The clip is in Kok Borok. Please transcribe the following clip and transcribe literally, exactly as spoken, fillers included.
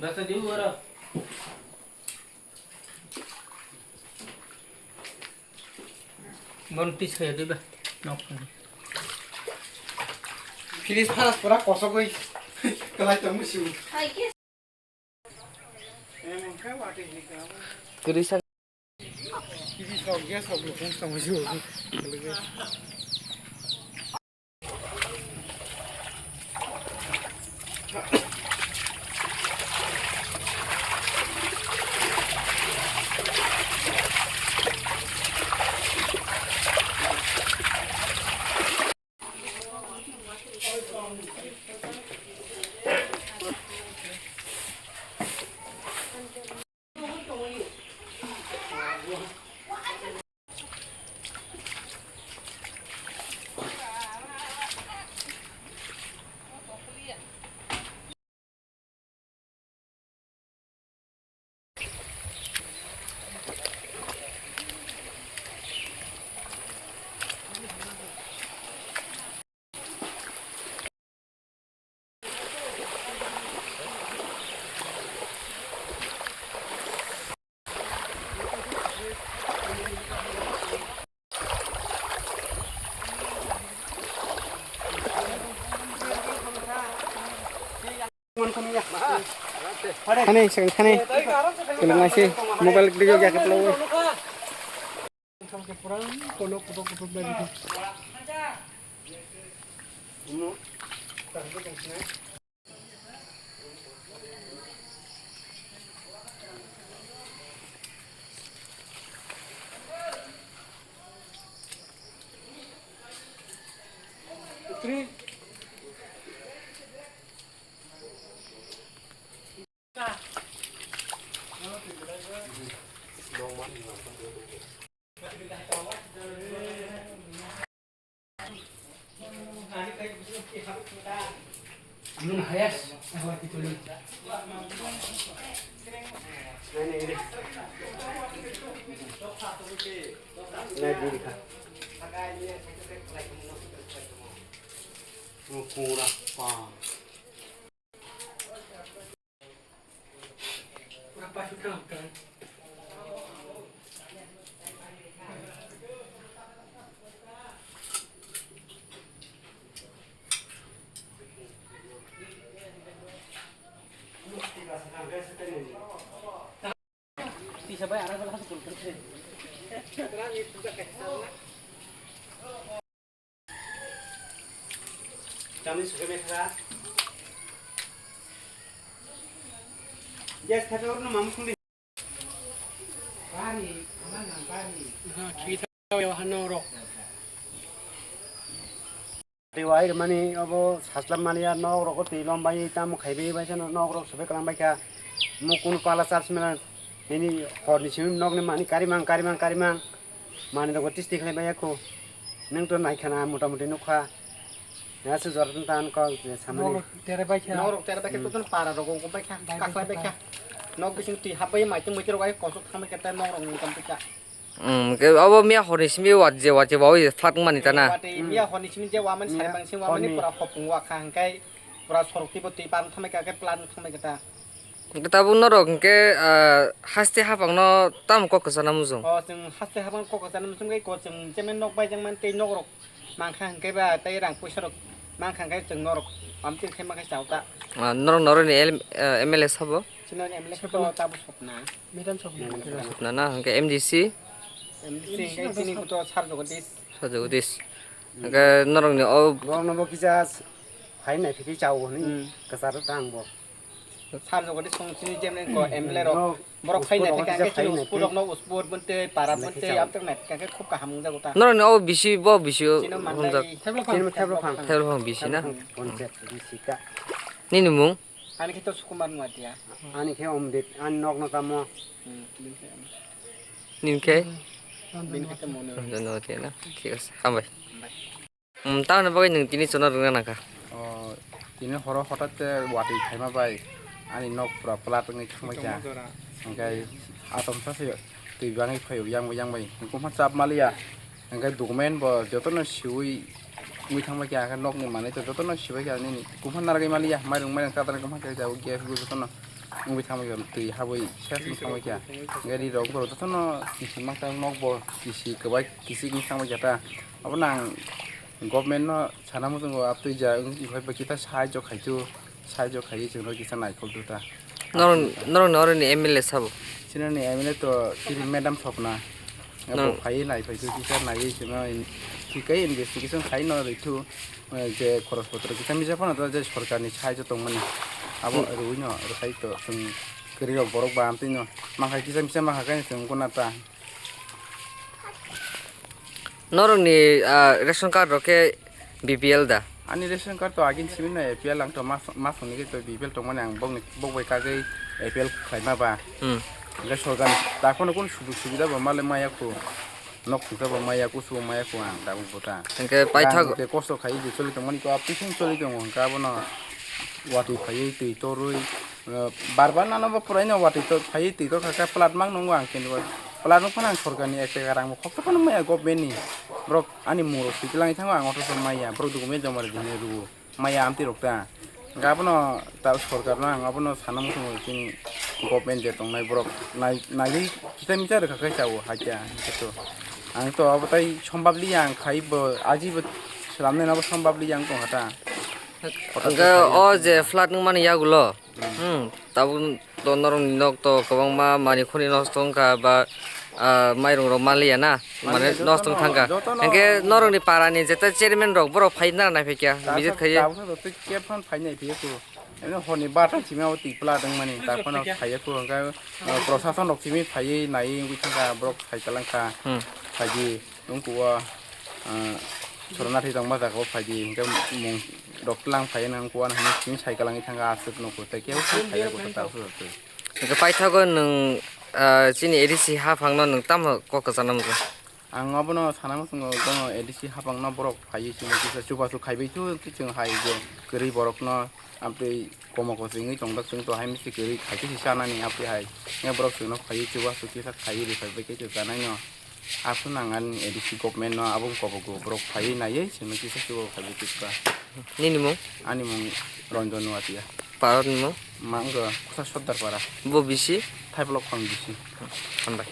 Rasa di ora. Bon tis kaya diba. Nok. Finish paras pura kosok oi. Kelai tong musu. Hai ke. Kwrwi sak. Finish rok gas rok bo kung tong musu. Thani, second thani. Kelang nasi, mobile video ya keplok. Tamni sukai bai kha. Gas thapa orno mamu khungdi. Bari, ama nang bari. Ha, khi tha ya ha norok. Tei wai rwmani obo sajla maliya nok rogo twi lom bai tamo khai bai bai sano nok rok sobai kwlang bai kha. Mo kunu pala charge mela nini hor ni simi nok ni mani karimang karimang karimang. Mani rogo tisti khlai bai ya kho. Nwng to nai khana mota moti nuk kha. Ya se jora tong tan kok je samani. Nok tere bai kha. Nok rok tere bai kha to para rogo ko bai kha. Kaklai bai kha. Nok bising twi hap bai mai tong bai rok ai kosok thang bai kha tai nok rok ni kam bai kha. Hmm, ke abo miya horni simi wat je wat je wawi flat mani tana. Wate miya horni simi je waman sari bang simi wamani pura hopung wa kha hingkai pura sorok tibo twi pan thamai ka ke plan thamai ka ta. Hingke tabuk norok hingke, ah, haste hapang no tamo kok kwchana mujung? O chwng haste hapang kok kwchana mujung kai ko chwng chemai nok bai jang man tei nok rok mankha hingke ba tei rang puisa rok mankha hingke chwng norok amtwi khe mankha chao ta. Ah, norok norok ni L-, ah, M L A sabo? Chini M L A sabo tabo sopna. Sopna na, hingke M D C? M D C hingke chini kuto Sar Jagadish. Sar Jagadish. Hingke norokni o borokno bo kisa phai nai phikhe chao hwnwi kwcharo ta ang bo. Sar Jagadish song chini jemne ko M L A rok. Borok phai nai phikhe hingke chini uspur rokno uspur bwntwi para bwntwi amtwk nai phikhe hingke khub kaham wngjago ta. Norokni o bisi bo bisi o chini manlai. Chini theblo phang. Theblo phang bisi na? Panchayat bisi ka. Nini mung? Ani khe to Sukumar Nuatia. Ani khe Omdip, ani nok no tamo. Hmm, bini khe ano. Nini khe? Bini khe to Monu. Monu Nuatia na? Thik ase, hambai. Hambai. Hmm, tamoni bagwi nwng tini chwngno rwngna nangkha? O, tini horo hothat khe watwi khaima bai ani nok pura plat wngwi thangbai kha. Hwnkhe atomsa se twi bangwi phaio yang bai yang bai. Hwnkhe chap maliya. Hwnkhe document bo jotono siui wngwi thangbai kha, hwnkhe nokni manwi to jotono sibai kha nini. Kumha narwgwi maliya, mairung mairung tatarni kumha khe jabo gas bo jotono. wngwi thangbai kha, twi habwi ses wngwi thangbai kha. Hwnkhe ri rok borok jotono kisi masa nok bo kisi kwbai kisi wngwi thangbai kha ta. Abono ang government no sana muchungo, aptwi ja wngkhe bai kita sahajyo khaithu, sahajyo khaiwi chwngno kisa naikolthu ta. Norok, norokni oroni M L A sabo? Chini M L A to chini madam Sopna. Abo phaiwi naiphaitu kisa naiwi chwngno in-, thikai investigation khai no rwithu, eh, je khoros potro kisa misa phano to je sorkarni sahajyo tongmani. Abo rwino rwkhai to chwng kwrwi rok borok ba amtwino mankha kisa misa mankha khe chwng guna ta. Norokni, ah, ration card rok khe B P L da? Ani ration card to agin simi no A P L, ang to mas, mas hwnwi khe to B P L tongmani, ang bokni, bok bai kagwi A P L khlaima ba. Hmm. Hwnkhe sorkar ni ta phano kunu sujug subida bo malai maya khu. Nok thungsa bo maya, kusu bo maya khu ang tabuk bo ta. Hwnkhe paithak- Ang je kosto khaiwi je choli tongmani to, aptwi choli tongo hwnkhe abono watwi phaiwi twi torwi. Bar bar nano bo puraino watwi to phaiwi twi to kha kha plat mang nungo ang, kintu plat wng phano ang sorkar ni ek taka rang bo khokto phano maya government ni. Borok ani muro swi twlang thango, ang othoso maya, borok document joma rwdi hinwi rwo, maya amtwi rok ta. Hwnkhe abono ta sorkar no ang abono sana muchungo, chini government je tongnai borok nai, naiwi kisa misa rwkha khe chao hakhe to. Ang to abo tai sombab liya ang khai bo, aji bo swlamnai no bo sombab liya ang tongkha ta. Hwnkhe o je flat nungmani yagulo, hmm, tabuk to norokni nok to kwbangma manwi khuni nosto wngkha ba, ah, mairung rok manliya na, mane nosto wng thangkha. Hwnkhe norokni para ni jeta chairman rok borok phai nang nai phai kya, visit khaiwi. Tabuk to khe phano phai nai phai kho. Eno horni barta simi abo twi pla tongmani, ta phano phai kho, hwnkhe, ah, prosason rok simi phaiwi naiwi wngwi thangkha, borok sai talangkha, hmm, phaidi. Nung kuwa, ah, sorna thai tongma jaga o phaidi, hingke mung rok tlang phai nang kuwa nang hini simi cycle langwi thangka aswk nuku tei kebo phai ya kusa ta aswk twi. Hingke paithago nung, ah, chini A D C haphang no nung tamo kok kwchangna muchung? Ang abono sana muchungo jono A D C haphang no borok phaiwi simi kisa chubachu khaibai thu, chwng hai je kwrwi borok no amtwi komo koso wngwi tongdak chwng to hai misti kwrwi khaikhe se chanani amtwi hai. Hingke borok chwngno phaiwi chubachu kisa khaiwi rwphaibai khe se chanai no. Aswk nang ani A D C government no abo wng kobogo borok phaiwi naiwi chwngno kisa chubachu khaiwi kisa. Nini mung? Ani mung Ranjan Nuatia. Parok ni mung? Ma wngkha Kusa Sordar Para. Bo bisi? Thaiplok phang bisi. Hambai.